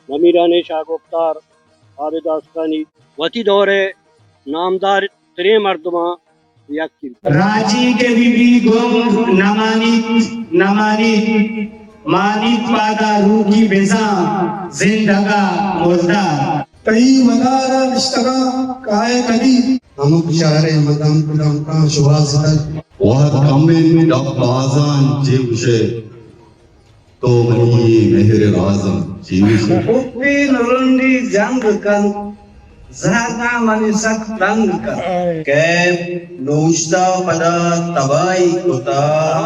نمیرانیں شاگفتار عابد آسکانی وتی دور ءِ نامدار تریں مردماں یکے۔ راجی کہ بی بی گنگ نہ مانیت، نہ مانیت، مانیت پادا روکی بزاں زندگا مردار۔ تئی ودارا نشتگاں کائے کدی۔ ہمک شہرے مدم دمکاں شوہازتگ۔ وہد کمیں ڈب بازاں چے گوشئے۔ تو منی مہر رازم چیوش۔ اپی نرنڈی جنگ کن، زہگاں منی سک تنگ کن۔ کیپ نوشتہ پدا تباہی کتا۔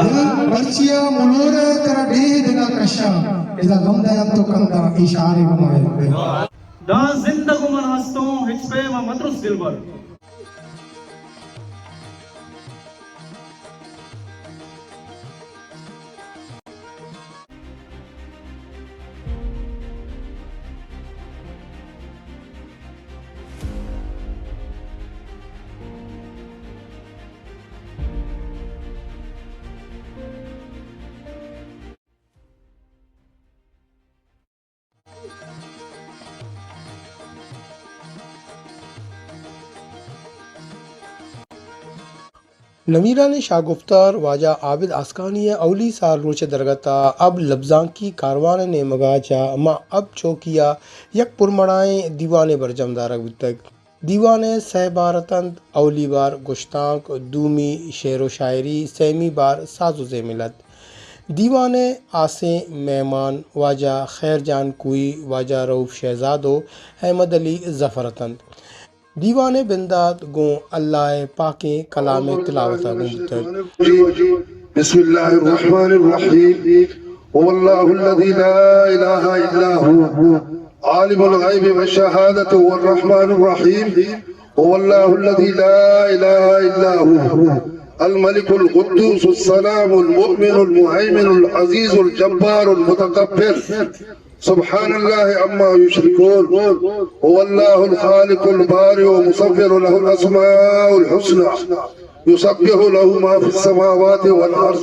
دل مرچیا ملورہ ترا ڈیھ دگا کشا، ادا گم دیم تو کندا اشارے بمائے۔ داں زندگ من ہستوں، ہچ پیم مترس دلبر۔ نمیرانیں شاگفتار واجہ عابد آسکانی ءِ اولی سال روچ ءِ درگت ءَ اب لبزانکی کاروان ءِ نیمگ ءَ چہ ہما اب چوکی ءَ یک پرمڑائیں دیوانے برجم دارگ بوتگ۔ دیوان ءِ سئے بار اتنت، اولی بار گشتانک، دومی شعر و شاعری، سیمی بار ساز و زیمل ات۔ دیوان ءِ ہاسیں مہمان واجہ خیر جان کوئی، واجہ رؤف شہزاد و احمد علی ظفر اتنت۔ دیوان ءِ بندات گوں اللہ ءِ پاکیں کلام ءِ تلاوت ءَ گوں بوتگ۔ بسم الله الرحمن الرحيم. هو الله الذي لا إله إلا هو عالم الغيب والشهادة هو الرحمن الرحيم. هو الله الذي لا إله إلا هو الملك القدوس السلام المؤمن المهيمن العزيز الجبار المتكبر. سبحان الله عما يشركون. هو الله الخالق البارئ المصور له الأسماء الحسنى. يسبح له ما في السماوات والأرض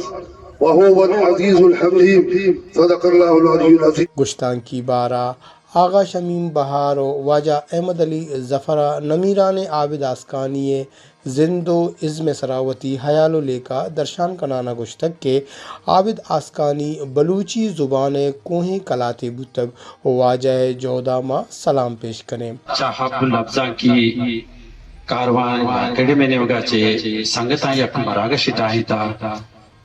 وهو العزيز الحكيم. صدق الله العلي العظيم. گشتانکی بارہ آغا شمیم بہار و واجہ احمد علی ظفر ءَ نمیرانیں عابد آسکانی ءِ زند و ازم ءِ سرا وتی ہیال و لیکہ درشان کنان ءَ گوشتگ کہ عابد آسکانی بلوچی زبان ءِ کوہیں کلاتے بوتگ و واجہ ءِ جہد ءَ ما سلام پیش کنیں۔ چہ ہب لبزانکی کاروان اکیڈمی ءِ نیمگ ءَ چہ سنگتاں یک مراگشے ٹاہینتگ۔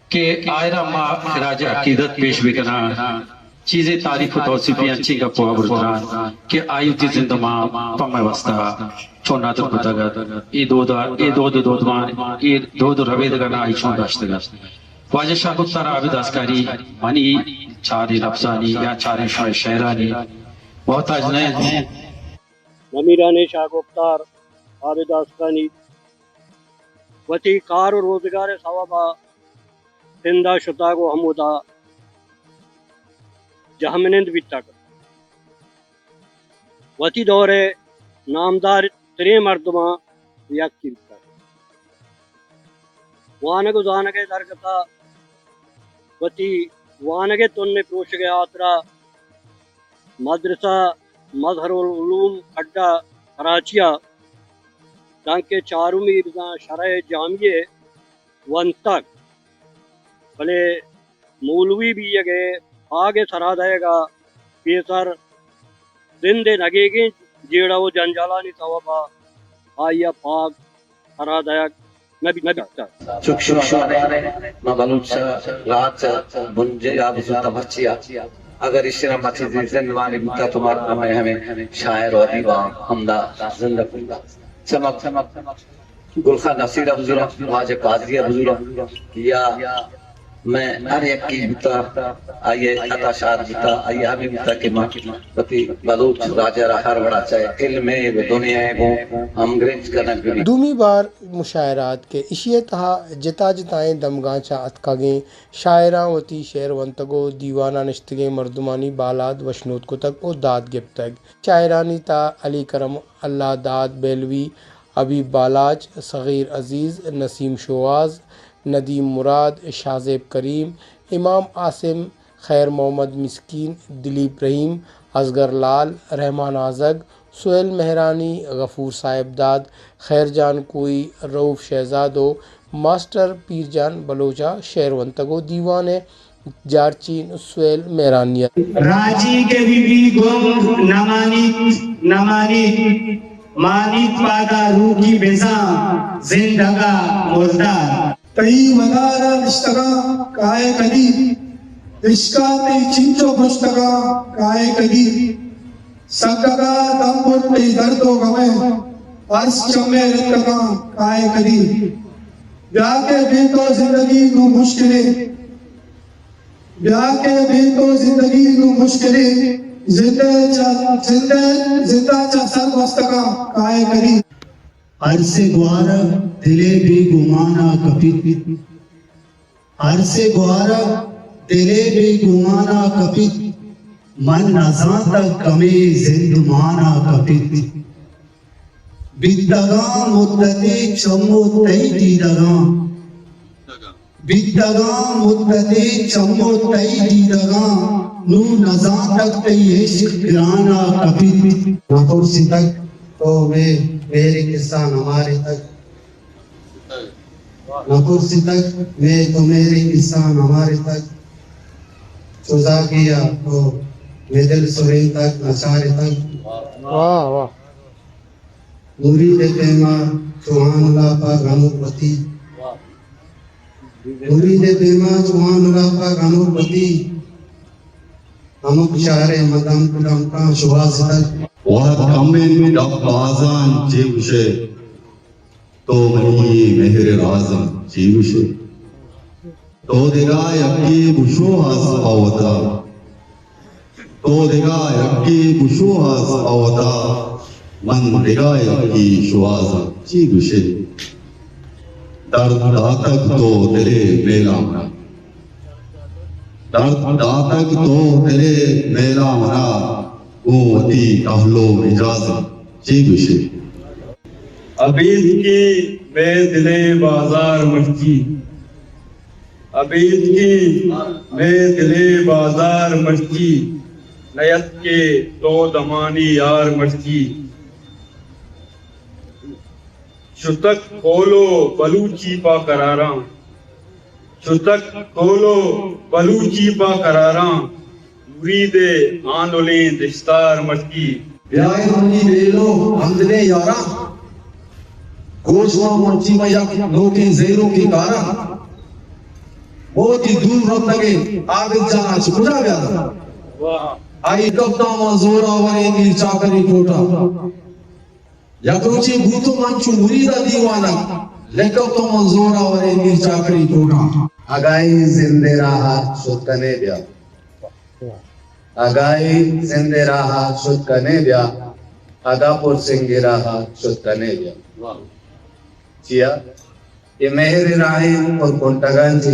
کہ آئرا ما خراج عقیدت پیش بکناں، چیزے تعریف و توصیفی انچیں گپ و ہبر تران کہ آئی وتی زند ما پہ مئے واسطہ چون نادر کتگ ات۔ اے دود ءَ، اے دود و دودمان، اے دود و ربیدگ ءَ نہ آئی چون داشتگ ات۔ واجہ شاہ گپتار عابد آسکانی منی چاریں لبزانی یا چاریں شمئے شعرانی محتاج نہ انت۔ نمیرانیں شاہ گپتار عابد آسکانی وتی کار و روزگار ءِ سوب ءَ سندھ ءَ شتگ و ہمودا جہمنند بیتگ۔ وتی دور ءِ نامدار تریں مردماں یکے بیتگ۔ وانگ و زانگ ءِ درگت ءَ وتی وانگ ءِ تن ءِ پروشگ ءِ ہاترا مدرسہ مظہر العلوم اڈہ کراچی ءَ دانکہ چارمی بزاں شرح جامعہ ونتگ، بلے مولوی بیگ ءِ پاگ ءِ سرا دئیگ ءَ پیسر زند ءِ نگیگیں جیڑہ و جنجالانی سوب ءَ آئی ءَ پاگ سرا دئیگ نہ بیتگ۔ چک شمارے ما بلوچ راج بنجے یا بزرگ مرچی ءَ اگر ایشرا ما چیزے زندمانی بوتا تو ما ہمیں، ہمیں شاعر و ادیباں ہمدا زندگ بوتا۔ چمک گل خان نصیر ء بزوراں، واجہ قاضی ء بزوراں، یا میں ہر یکے بوتا، آئی ء عطا شاد بوتا، آئی ء ہمے بوتا کہ ما وتی بلوچ راج ء را ہر وڑا چاہے علم ء و دنیا ء گوں ہمگرنچ کنگ بہ بیت۔ دومی بار مشاعرہ ات کہ ایشی ء تہا جتا جتائیں دمگاں چہ اتکگیں شاعراں وتی شعر ونتگ و دیوان ء نشتگیں مردمانی بالاد وشنود کتگ و داد گپتگ۔ شاعرانی تہا علی کرم، اللہ داد بہلوی، حبیب بالاچ، صغیر عزیز، نسیم شوہاز، ندیم مراد، شاہزیب کریم، امام عاصم، خیر محمد مسکین، دلیپ رحیم، اصغر لال، رحمان آزگ، سہیل مہرانی، غفور صاحب داد، خیر جان کوئی، رؤف شہزاد و ماسٹر پیر جان بلوچ ء شعر ونتگ و دیوان ء جارچین سہیل مہرانی ات۔ راجی کہ بی بی گنگ نہ مانیت، نہ مانیت، مانیت پادا روکی بزاں زندگا مردار۔ تئی ودارا نشتگاں کائے کدی، اشکا تئی چنچو پشتگاں کائے کدی، سکگا دم برت تئی درد و غمے، ارس چمے رتگاں کائے کدی۔ بیا کہ بے تو زندگی نوں مشکلے، بیا کہ بے تو زندگی نوں مشکلے، زندے چا، زندے، زندا چا سر بستگاں کائے کدی۔ ارس گوارگ دلے بے گمانا کپیت۔ ارس گوارگ دلے بے گمانا کپیت، من نزانتگ کمے زندمانا کپیت۔ بیتگاں مدتے چم و تئی دیدگاں، بیتگاں مدتے چم و تئی دیدگاں، نوں نزانتگ تئی عشق گرانا کپیت۔ نہ ترسیتگ تو مے میرے قصہ نہ ماریتگ، نہ پرسیتگ مے تو میرے قصہ نہ ماریتگ، چو زاگیا تو مے دل سرینتگ نہ چاریتگ۔ واہ، واہ۔ مرید پیما چوہان لاپا گنوک وتی، مرید پیما چوہان لاپا گنوک وتی، ہمک شہر مدم کدم کان شوہازتگ۔ وہد کم انت ڈپ بازاں چے گوشے، تو منی مہر رازاں چی گوشے؟ تو دگہ یکے بشوہاز پہ وتا، تو دگہ یکے بشوہاز پہ وتا، من دگہ یکے شوہازاں چی گوشے؟ درد داتگ تو دلے میلا منا، درد داتگ تو دلے میلا منا، گوں وتی کہل و مجازاں چی گوشے؟ ابیتکیں مئے دل ءِ بازار مرچی، ابیتکیں مئے دل ءِ بازار مرچی، نیتکے تو دمانی یار مرچی۔ شتگ کولو بلوچی پہ قراراں، شتگ کولو بلوچی پہ قراراں، مرید ءِ آنلیں دشتار مرچی۔ بیائے منی بیلو ہمدلیں یاراں، گوش داں مرچی من یک نوکیں زہیروکیں کاراں۔ وتی دور رتگیں عابد جان ءَ چہ کجا بیاراں؟ آئی کپتاں من زوراوریں میر چاکری کوٹا۔ یک روچے بوتوں من چو مرید ءَ دیوانگ، لکپتوں من زوراوریں میر چاکری کوٹا۔ اگاں اے زند ءِ راہ ءَ شت کنے بیا، اگاں اے زند ءِ راہ ءَ شت کنے بیا، اگاں پرسنگ ءِ راہ ءَ شت کنے بیا۔ چیا؟ اے مہر ءِ راہیں پر کنٹگاں چہ،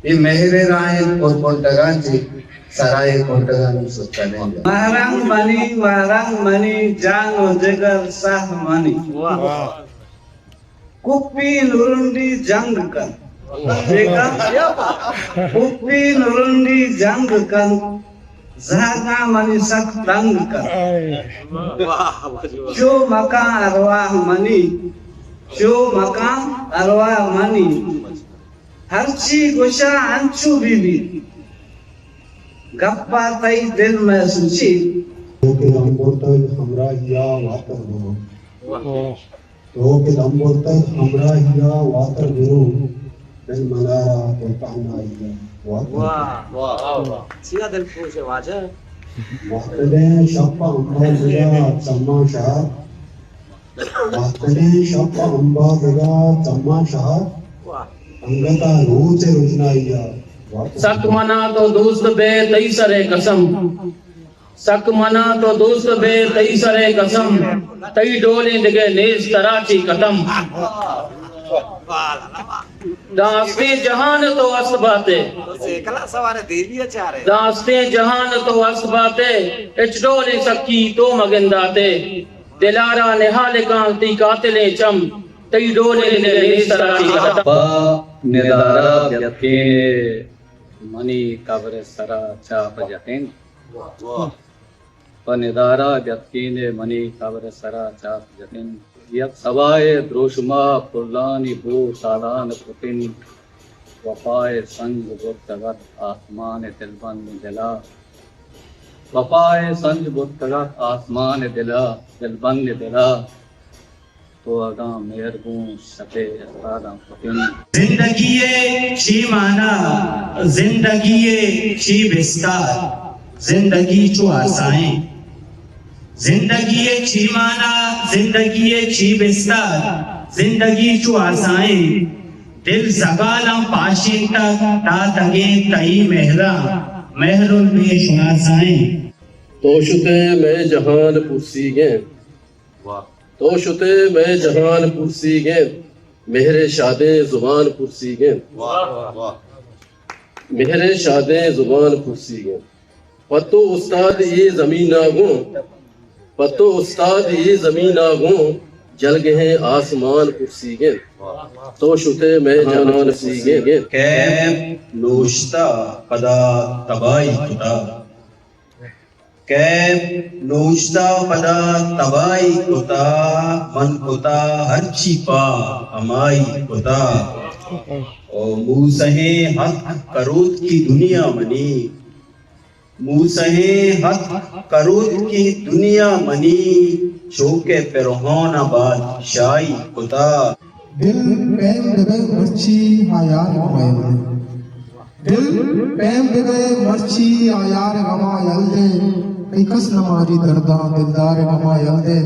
اے مہر ءِ راہیں پر کنٹگاں چہ، سرا اے کنٹگاں نوں شت کنے بیا۔ مہرنگ منی، مہرنگ منی، جان و جگر سہ منی۔ واہ۔ کپی نرنڈی جنگ کن۔ دیکھا؟ کپی نرنڈی جنگ کن۔ زہگاں منی سک تنگ کن۔ چو مکاں ارواہ منی، چو مکاں ارواہ منی۔ ہرچی گوشاں انچو بہ بیت، گپا تئی دل مئے سوچی۔ تو کہ لمبرتگ ہمراہیا واتر برو۔ تو کہ لمبرتگ ہمراہیا واتر برو، دل منارا تو تہنائیا۔ واہ، واہ، واہ۔ چیا دلپروش ئے واجہ۔ وہتگیں شپ ءَ امبازگا چماں شہر، وہتگیں شپ ءَ امبازگا چماں شہر، واہ۔ انگت ءَ روچ ءِ رژنائی ءَ۔ سک منا تو دوست بے تئی سر ءِ قسم، سک منا تو دوست بے تئی سر ءِ قسم، تئی ڈولیں دگہ نیست ترا چی قدم۔ داں ہستیں جہان تو ہست باتے۔ داں ہستیں جہان تو ہست باتے، ہچ ڈولیں سکی تو مگنداتے۔ دلارا نہالکاں تئی قاتلیں چم، تئی ڈولیں دگہ نیست ترا چی قدم۔ پہ ندارہ بیتکین ءَ منی قبر ءِ سرا چاپ جتین۔ پہ ندارہ بیتکین ءَ منی قبر ءِ سرا چاپ جتین۔ یک سباہ ءِ دروشما پلانی بو تالان کتین۔ وپا ءِ سنج برتگ ات آسمان ءِ دلبند دلا۔ وپا ءِ سنج برتگ ات آسمان ءِ دلا، دلبند دلا۔ تو اگاں مہر گوں شپ ءِ استاداں کتیں۔ زندگی ءِ چی مانا، زندگی ءِ چی بستار، زندگی چو آسائیں۔ زندگی ءِ چی مانا، زندگی ءِ چی بستار، زندگی چو آسائیں۔ دل زگالاں پاشینتگ، داتگیں تئی مہراں، مہر البے شناسائیں۔ تو شتئے مئے جہان پرسیگیں۔ واہ۔ تو شتئے مئے جہان پرسیگ انت، مہر ءِ شادیں زبان پرسیگ انت۔ واہ، واہ۔ مہر ءِ شادیں زبان پرسیگ انت۔ پہ تو استاد اے زمین ءَ گوں، پہ تو استاد اے زمین ءَ گوں، جلگہیں آسمان پرسیگ انت۔ واہ۔ تو شتئے مئے جہان پرسیگ انت۔ کیپ نوشتہ پدا تباہی کتا۔ کیپ نوشتہ پدا تباہی کتا، من کتا ہرچی پا ہمائی کتا۔ او موسہیں ہتک کروت کی دنیا منی، موسہیں ہتک کروت کی دنیا منی، چوکہ فرعون ءَ بادشاہی کتا۔ دل پیم ببئے مرچی آ یار ءِ غم ءَ یل دے۔ دل پیم ببئے مرچی آ یار ءِ غم ءَ یل دے۔ کئی کس نہ ماری درداں دلدار ءِ غم ءَ یل دے۔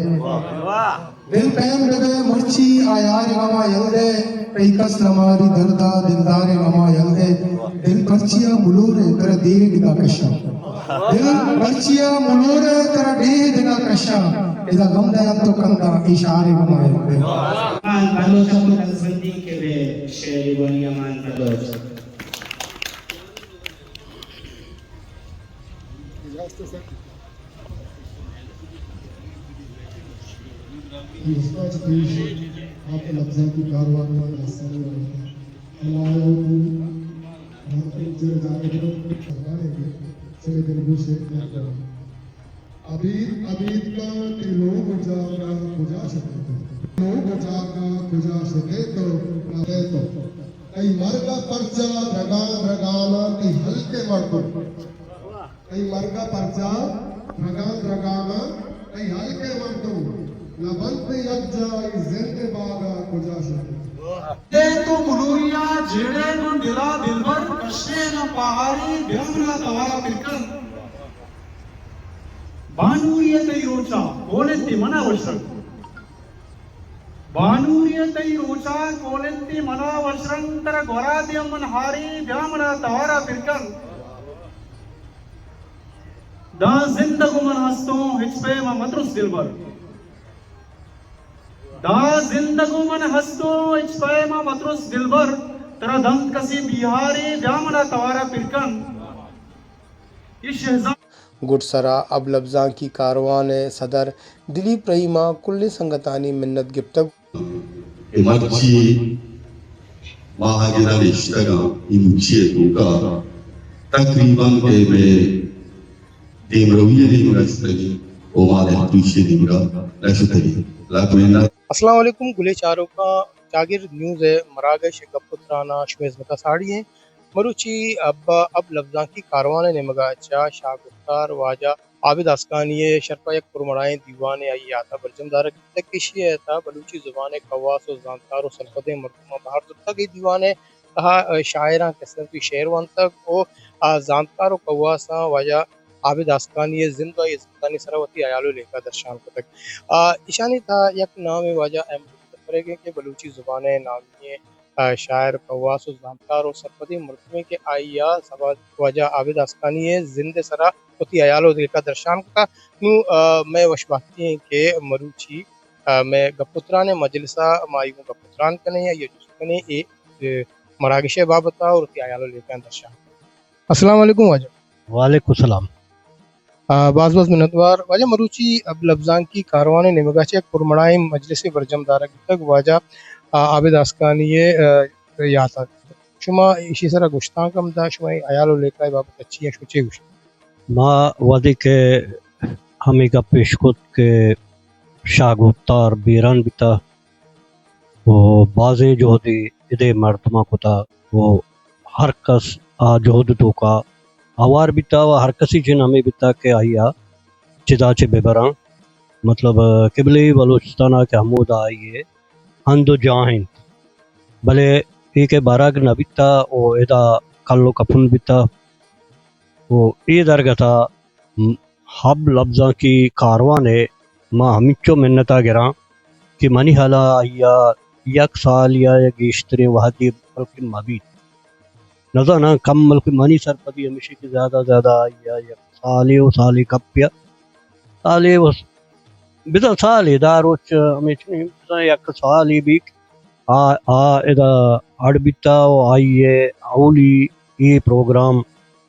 دل پیم ببئے مرچی آ یار ءِ غم ءَ یل دے۔ کئی کس نہ ماری درداں دلدار ءِ غم ءَ یل دے۔ دل پرچیا ملور ءَ ترا ڈیھ ءِ دگا کشاں۔ دل پرچیا ملور ءَ ترا ڈیھ ءِ دگا کشاں، ادا غم دیاں تو کنداں اے شار ءِ غم ءَ یل دے۔ امان بلوچ ءَ تو دزبندی کہ بے شعر وانی امان بلوچ۔ استاد پیش آپ لبزاں کی کاروان میں آسانی ہوتا ہے۔ ہمارے کو ہر دن جڑ جانے کو سروانے میں چلے دل کو شیخ کیا کریں۔ ابید، ابید کا تئی لوگ ءُ جاگہ کجا شتے تو؟ لوگ ءُ جاگہ کجا شتے تو؟ نہ تو۔ تئی مرگ ءَ پرچا درگان درگاناں تئی ہلک ءِ مردم؟ تئی مرگ ءَ پرچا درگان درگاناں تئی ہلک ءِ مردم؟ نہ بنت یک جاہ اے زند ءِ باگ ءَ کجا شتے؟ دے تو ملوری ءَ جیڑے گوں دل ءَ دلبر، کشے نہ پہاری بیا منا توار ءَ پرکن۔ بانوری ءَ تئی روچاں کول انت منا وش رنگ۔ بانوری ءَ تئی روچاں کول انت منا وش رنگ، ترا گورا دیم من ہاری بیا منا توار ءَ پرکن۔ داں زندگ ءُ من ہستوں ہچ پیم ءَ مترس دلبر۔ داں زندگ ءُ من ہستوں ہچ پیم ءَ مترس دلبر، ترا دنت کسی بیہارے بیا منا توار ءَ پرکن۔ اے شہزاد گڈسرا اب لبزانکی کاروان ءِ صدر دلیپ رحیم ءَ کلیں سنگتانی منت گپتگ۔ کہ مرچی ما اگہ نشتگاں اے مچی ءِ توکا تقریباً کہ مئے دیمروی ءِ نیمگا شتگیں ءُ ما لہتوشی ءِ نیمگا نہ شتگیں۔ لک منت۔ السلام علیکم گلیں چاروکاں، چاگرد نیوز ءِ مراگش ءِ گپ ءُ تران ءَ شمئے ہزمت ءَ ساڑی ایں۔ مروچی اب، اب لبزانکی کاروان ءِ نیمگ ءَ چہ شاہ گفتار واجہ عابد آسکانی ءِ شرپ ءَ یک پرمڑاہیں دیوانے آئی ءِ ہاتھ ءَ برجم دارگ بیتگ کہ ایشی ءِ تہ ءَ بلوچی زبان ءِ کواس ءُ زانتکار ءُ سرپدیں مردماں بہر زرتگ۔ اے دیوان ءِ تہا، آ، شاعراں کسے وتی شعر وانتگ و، آ، زانتکار و کواساں واجہ عابد آسکانی ءِ زند و آئی ءِ زندانی سرا وتی ہیال و لیکہ درشان کتگ۔ آ، ایشانی تہا یک نامے واجہ احمد مظفر ئیگ انت کہ بلوچی زبان ءِ نامی ئیں، آ، شاعر، کواس و زانتکار و سرپدیں مردمے کہ آئی ءَ سبا-، واجہ عابد آسکانی ءِ زند ءِ سرا وتی ہیال و لیکہ درشان کتگ۔ نوں، آ، مئے وشبہتی انت کہ مروچی، آ، مئے گپ و تران ءِ مجلس ءَ ما آئی گوں گپ و تران کنیں، آئی ءَ جست کنیں، اے، اے مراگش ءِ بابت ءَ اور وتی ہیال و لیکہ درشان کنیں۔ السلام علیکم واجہ۔ وعلیکم السلام۔ آ، باز باز منتوار۔ واجہ مروچی ہب لبزانکی کاروان ءِ نیمگ ءَ چہ یک پرمڑاہیں مجلسے برجم دارگ بیتگ، واجہ، آ، عابد آسکانی ءِ، آ، یات ءَ۔ شما ایشی سرا گشتانک ہم دات، شما اے ہیال و لیکہ ءِ بابت ءَ چی ایں، شما چے گوشت؟ ما وہدے کہ ہمے گپ اشکت کہ شاہ گپتار بیران بیتہ و بازیں جہدے ادے مردماں کتہ و ہر کس آ جہد توکا ہوار بیتہ و ہر کسی جن ہمے بیتہ کہ آئی ءَ چدا چہ ببراں۔ مطلب، قبلہ بلوچستان ءَ کہ ہمودا آئی ءِ ہند و جاہ انت، بلے اے کہ برگ نہ بیتہ و ادا کل و کپن بیتہ و اے درگت ءَ ہب لبزانکی کاروان ءِ ما ہمینچو منت ءَ گراں کہ منی ہیال ءَ آئی ءَ یک سال یا گیشتریں وہدے بلکہ مہ بیت۔ نزاناں کم، بلکہ منی سرپدی ہمیش انت کہ زیادہ زیادہ آئی ءَ یک سالے و سالے کپیا، سالے و بزاں سالے، داں روچ ہمیش انت، بزاں یک سالے بیت۔ آ، آ ادا اڑ بیتہ و آئی ءِ اولی اے پروگرام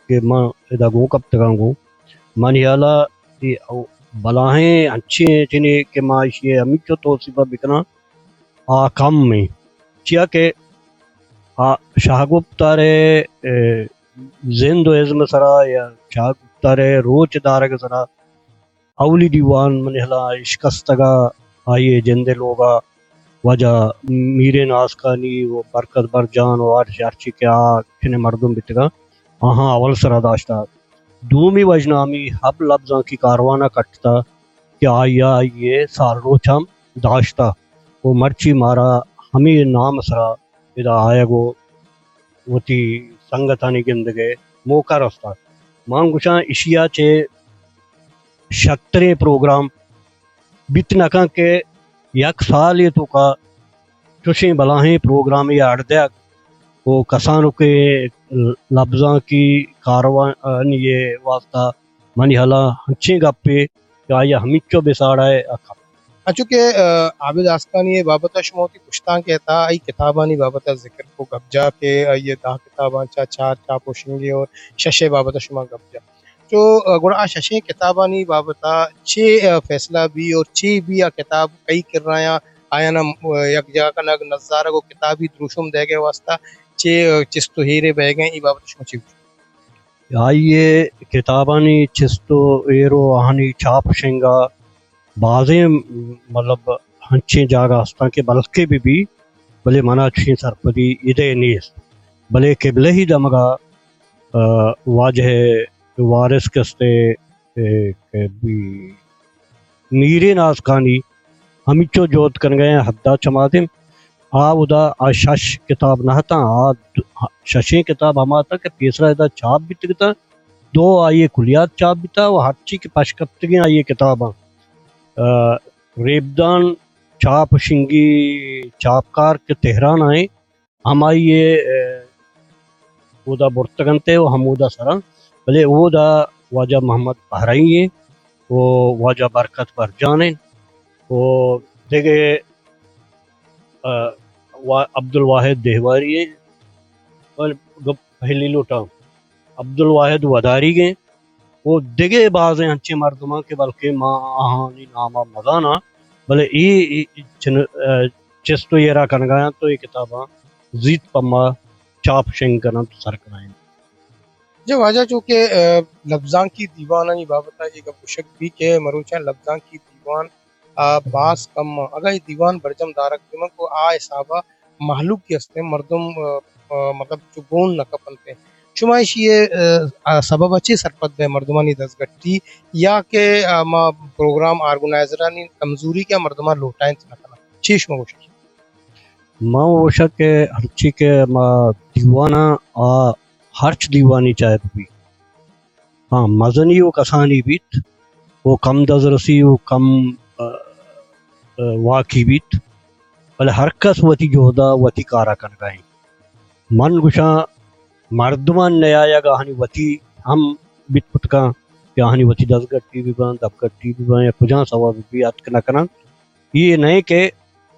کہ من ادا گوں کپتگاں گوں، منی ہیال ءَ اے او-، بلاہیں انچیں جنے کہ ما ایشی ءِ ہمینچو توسیپ ءَ بکناں، آ کم انت، چیا کہ آ شاہ گپتار ءِ، اے، زند و ازم ءِ سرا یا شاہ گپتار ءِ روچ دارگ ءِ سرا اولی دیوان منی ہیال ءَ اشکستگ ءَ، آئی ءِ جند ءِ لوگ ءَ واجہ میرین آسکانی و برکت برجان و ہر، ہرچی کہ آ چنیں مردم بیتگاں، آہاں اول سرا داشتہ۔ دومی وژنامی ہب لبزانکی کاروان ءَ کٹتہ کہ آئی ءَ آئی ءِ سالروچ ہم داشتہ و مرچی مارا ہمے نام ءِ سرا ادا آیگ و وتی سنگتانی گندگ ءِ موقع رستہ۔ من گوشاں ایشی ءَ چہ شرتریں پروگرام بیت نہ کنت کہ یک سالے توکا چوشیں بلاہیں پروگرامے ءِ اڈ دیگ و کسانکیں لبزانکی کاروانی ءِ واستہ منی ہیال ءَ انچیں گپے کہ آئی ءَ ہمینچو بہ ساڑا ءَ کپت۔ انچو کہ، آ، عابد آسکانی ءِ بابت ءَ شما وتی گشتانک ءِ تہا آئی کتابانی بابت ءَ ذکر کو، گپ جا کہ آئی ءِ دہ کتاباں چہ چار چاپ و شنگی اور شش ءِ بابت ءَ شما گپ جا۔ چو، آ، گڑا آ ششیں کتابانی بابت ءَ چے، آ، فیصلہ بی اور چے بی آ کتاب کئی کرایاں آیاں، آ، یک جاہ کنگ، نزارگ و کتابی دروشم دئیگ ءِ واستہ چے، آ، چست و ایرے بئیگ ءَ ایں، اے بابت ءَ شما چے گوشت؟ آئی ءِ کتابانی چست و ایر و آہانی چاپ و شنگ ءَ بازیں، مطلب، ہنچیں جاگہ ہستاں کہ بلکیں بہ بی، بلے منا چشیں سرپدی ادے نیست۔ بلے قبلہی دمگ ءَ، آ، واجہ وارث کستے، اے، کہ بی میرین آسکانی ہمینچو جہد کنگ ءَ ایں، حد ءَ چمادیں۔ آ اودا آ شش کتاب نہ اتاں، آ د-، ششیں کتاب ہما اتاں کہ پیسرا ادا چاپ بیتگ اتاں، دو آئی ءِ کلیات چاپ بیتہ و ہرچی کہ پشکپتگیں آئی ءِ کتاباں، آ، ریبدان چاپ و شنگی چاپکار کہ تہران ءَ ایں، ہمائی ءَ، آ، اودا برتگ انت و ہمودا سر انت، بلے اودا واجہ محمد بحرینی ایں و واجہ برکت برجان ایں و دگہ، آ، وا-، عبدالواحد دیہواری ایں، بل-، گپ پہلی لوٹاں عبدالواحد وداریگ ایں۔ و دگہ بازیں انچیں مردماں کہ بلکیں ما آہانی نام ءَ مزاناں، بلے اے، اے چن-، آ، چست و ایرا کنگایاں تو اے کتاباں زیت پہ ما چاپ شنگ کننت و سر کنائینت۔ جی واجہ، چونکہ، آ، لبزانکی دیوانانی بابت ءَ اے گپ گوشگ بی کہ مروچاں لبزانکی دیوان، آ، باز کم آں۔ اگاں اے دیوان برجم دارگ بہ بنت گڑا آ حساب ءَ مہلوک کہ ہستیں مردم، آ، آ، مطلب چو گون نہ کپنت۔ شما ایشی ءِ، آ، آ، سبب ءَ چے سرپد بئے مردمانی دزگٹی یا کہ، آ، ما پروگرام آرگنائزرانی کمزوری کہ آ مردماں لوٹائینت نہ کناں؟ چے شما گوشت؟ ما گوشاں کہ ہرچی کہ ما دیواناں آ ہرچ دیوانی چاہے بہ بیت، ہاں، مزنی و کسانی بیت و کم دزرسی و کم، ا، ا، واکی بیت، بلے ہر کس وتی جہدا وتی کارا کنگا انت۔ من گوشاں مردمان نیایگ آہانی وتی ہم بیت کتگاں کہ آہانی وتی دزگٹی بہ باں، دپگٹی بہ باں یا کجام سوب بہ بی اتک نہ کناں۔ اے نہ کہ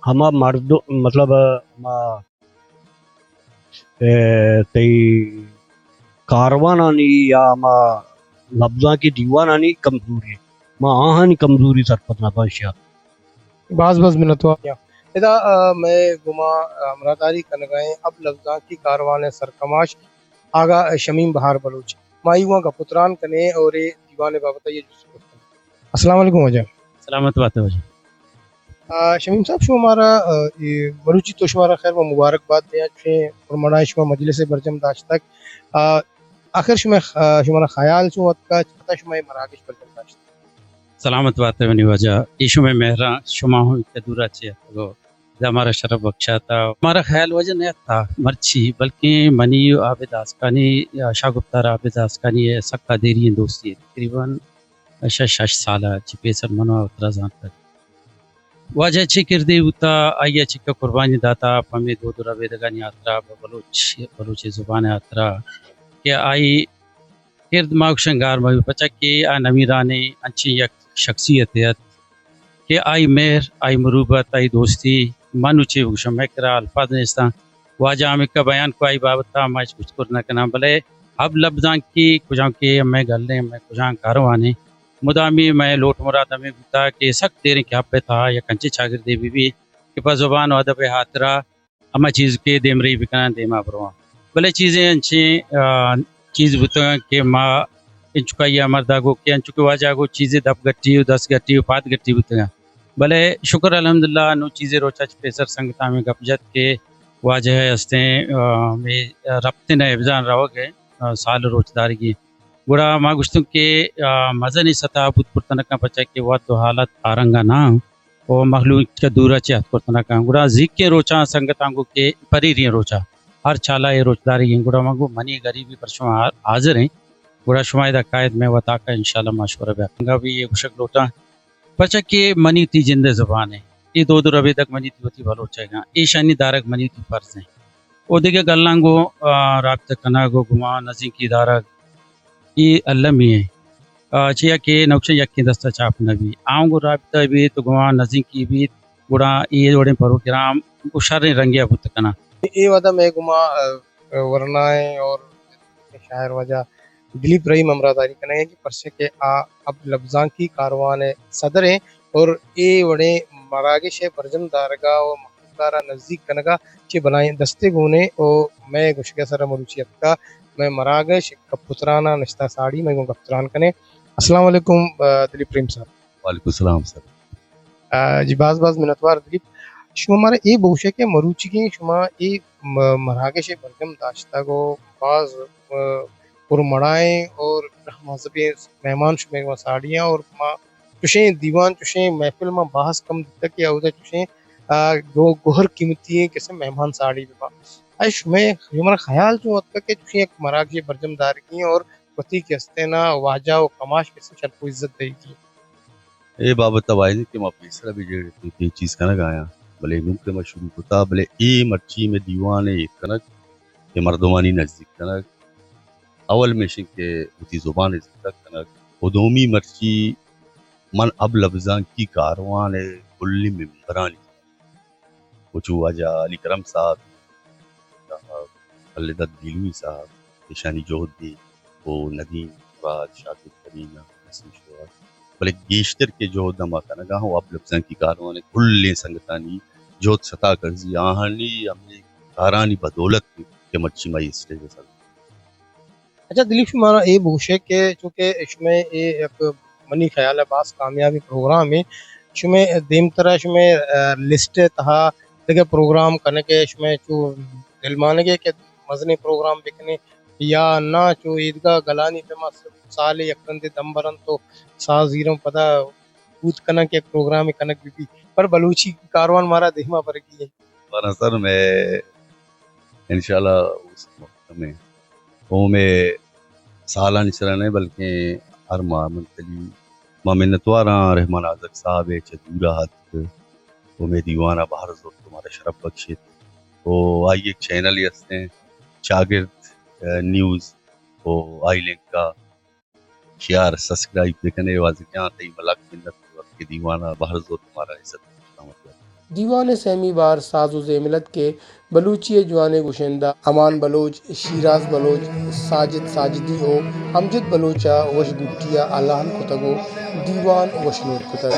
ہما مرد، مطلب، ہما، اے، تئی کاروانانی یا ہما لبزانکی دیوانانی کمزوری، ما آہانی کمزوری سرپد نہ باں شاید۔ باز باز منتوار۔ ادا، آ، مئے گما، آ، ہمراہداری کنگائیں اب لبزانکی کاروان سرکماش آغا شمیم بہار بلوچ۔ ما ایوان گپ و تران کنے اور اے دیوان بابت یہ جست کرتے ہیں۔ السلام علیکم واجہ۔ سلامت بات ہے واجہ۔ آ، شمیم صاحب، شما مارا، آ، اے مروچی تو شمارا خیر و مبارک باد دیاں، چوشیں پرمڑائیں شما مجلس برجم داشتگ۔ آ، آخر شما، آ، شمارا خیال چون اتکا، چتا شما اے مراگش برجم داشت؟ سلامت بات ہے منی واجہ، اے شمئے مہراں، شما ہم کہ دورا چے اتکگو، ادا مارا شرف بخشاتا۔ مارا خیال واجہ نہ اتکا مرچی، بلکیں منی و عابد آسکانی یا شاہ گپتار عابد آسکانی ء سکا دیری دوستی ہے، تقریباً شش، شش سال ء چہ پیسر من ء وترا زانتگ۔ واجہ چے کردے بوتا، آئی ء چکا قربانی داتا پہ ہمے دود و ربیدگانی ہاترا، پہ بلوچ، بلوچی زبان ء ہاترا کہ آئی کرد ما گوشن گار مہ بی، پرچا کہ آ نمیرانیں انچیں یک شخصیتے ات کہ آئی مہر، آئی مروبت، آئی دوستی، من و چے بگوشاں، مئے کرا الفاظ نیستاں۔ واجہ ہمکا بیان کو آئی بابت ء ما ہچ گفتگو نہ کناں، بلے حب لبزانکی کجام کہ مئے گلیں، مئے کجام کاروانیں، مدامی مئے لوٹ مراد ہمے بوتا کہ سک دیریں کہ حب ء تہا یک انچیں چاگردے بہ بی کہ پہ زبان و ادب ء ہاترا ہما چیز کہ دیمرئی بکناں، دیما برواں۔ بلے چیزے انچیں، آ، چیز بوتگاں کہ ما انچکائی ء مردا گو کہ انچو کہ واجہ گو چیزے دپ گٹی و دست گٹی و پاد گٹی بوتگاں۔ بلے شکر الحمدللہ نوں چیزے روچا چہ پیسر سنگتاں ہمے گپ جت کہ واجہ ء استیں، آ، ہمے رپتن ء ابزان روگ ء، آ، سال روچ دارگی۔ گڑا ما گوشتوں کہ، آ، مزنیں سطح بوت کرتنکاں، پرچا کہ وت و حالت آرنگا نہ و مخلوق چہ دورا چہ ات کرتنکاں۔ گڑا زیکیں روچاں سنگتاں گو کہ پریریں روچا ہر چالا اے روچ دارگیں۔ گڑا ما گو منی غریبی پر شما حاضر ہیں۔ گڑا شما ادا کائیت مئے وتاکا انشاءاللہ مشورہ بیا کنگا۔ بھی یہ گوشگ لوٹاں۔ پرچا کہ منی تئی جند ء زبان ء، اے دود و ربیدگ منی تئی وتی بلوچ ء گاں، ایشانی دارگ منی تئی فرض انت۔ و دگہ گلاں گوں، آ، رابطہ کنگ و گمان نزیکی دارگ، اے المی انت۔ آ، چیا کہ نقشہ یکیں دست ء چاپ نہ بیت، آؤں گوں رابطہ بیت و گمان نزیکی بیت، گڑا اے وڑیں پروگرام گوں شریں رنگے ء بوت کناں۔ اے وھد ء مئے گوما، آ، ورنائیں اور شاعر واجہ دلیپ رحیم ہمراہداری کنگ ء انت، پرچہ کہ آ اب لبزانکی کاروان ء صدر انت اور اے وڑیں مراگش ء برجم دارگ ء و مخلوق ء را نزیک کنگ ء چہ بلاہیں دستے گون انت و مئے گوشگ ء سر ء مروچی اتکا مئے مراگش گپ و تران ء نشتہ ساڑی مئے گوں گپ تران کنیں۔ السلام علیکم، آ، دلیپ رحیم صاحب۔ وعلیکم السلام سر۔ آ، جی، باز باز منتوار دلیپ۔ شما مارا اے بگوشے کہ مروچیگیں شما اے م-، مراگش ء برجم داشتگ و باز، آ، پرمڑائیں اور مہذبیں مہمان شمئے گوں ساڑی آں اور ما چشیں دیوان، چشیں محفل ما باز کم دیتگ کہ اودا چشیں، آ، گو-، گوہر قیمتی ایں کسے مہمان ساڑی بہ باں۔ اے شمئے، شمارا خیال چون اتکگ کہ چشیں یک مراگشے برجم دارگی اور وتی کہ استیں نا واجہ و کماش کسے شرپ و عزت دئیگی؟ اے بابت ء باید انت کہ ما پیسرا بھی جیڑ اتیں کہ اے چیز کنگ آیاں، بلے نوں کہ ما شروع کتا، بلے اے مرچی مئے دیوان ء ایر کنگ، اے مردمانی نزیک کنگ، اول میشن کہ وتی زبان ء زندگ کنگ، و دومی مرچی من اب لبزانکی کاروان ء کلیں ممبرانی و چو واجہ علی کرم صاحب، اللہ داد دیلوی صاحب، ایشانی جہد بی، و ندیم مراد، شاکر کریم، نسیم شوہر، بلے گیشتر کہ جہد ہما کنگا ہوں، اب لبزانکی کاروان کلیں سنگتانی جہد ستا کرزی، آہانی ہمیں کارانی بدولت کہ مرچی مائی اسٹیج سر۔ اچھا دلیپ، شمارا اے بگوشے کہ چونکہ شمئے اے یک منی خیال ء باز کامیابیں پروگرامے، شمئے دیمترا شمئے، آ، لسٹ ء تہا دگہ پروگرام کنگ ء شمئے چو دلمانگے کہ مزنیں پروگرام بکنیں یا نا چو ایدگہ گلانی پیما سالے یک رندے دم برنت و ساز زیرن پدا بوت کنن کہ یک پروگرامے کنگ بہ بیت، پر بلوچی کاروان مارا دیما برگی انت۔ بارہ سر میں انشاءاللہ او مے سالانی سرا نہ، بلکیں ہر ماہ منتگی۔ ما منتواراں رحمان آزگ صاحب ء چہ دورا اتک و مے دیوانا بہر زرت و مارا شرپ بخشیت۔ و آئی ایک چینل ہی ہستیں، چاگرد، ء، نیوز، و آئی لنکا شیئر سبسکرائب بکنے۔ واجہ جان تئی ملک منت وقت کے دیوانا بہر زرت مارا عزت کرامت۔ دیوان ء سیمی بار ساز و زیملت کہ بلوچی ء جوانیں گشندہ امان بلوچ، شیراز بلوچ، ساجد ساجدی و امجد بلوچ ء وش گٹی ء الہان کتگ و دیوان وش نود کتگ۔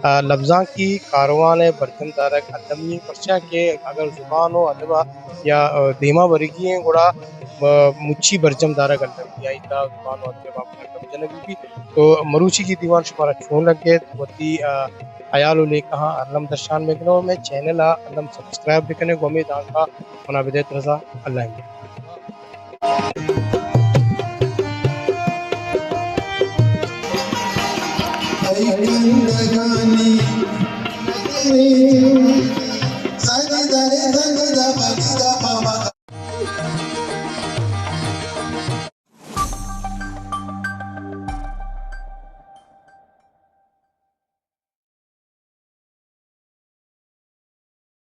آ، لبزانکی کاروان ءِ برجم دارگ المی، پرچا کہ اگر زبان ءُ ادب ءَ یا، آ، دیما برگی ایں، گڑا، آ، مچی برجم دارگ المی، آئی تہا زبان ءُ ادب ءِ بابت ءَ گپ جنگ بہ بیت۔ تو مروچی کی دیوان شمارا چون لگت؟ وتی، آ، ہیال ءُ لیکہاں الم درشان بکنو، مئے چینل ءَ الم سبسکرائب بکنے، گوں ہمے دانکا منا بدئیت رضا۔ اللہ حافظ۔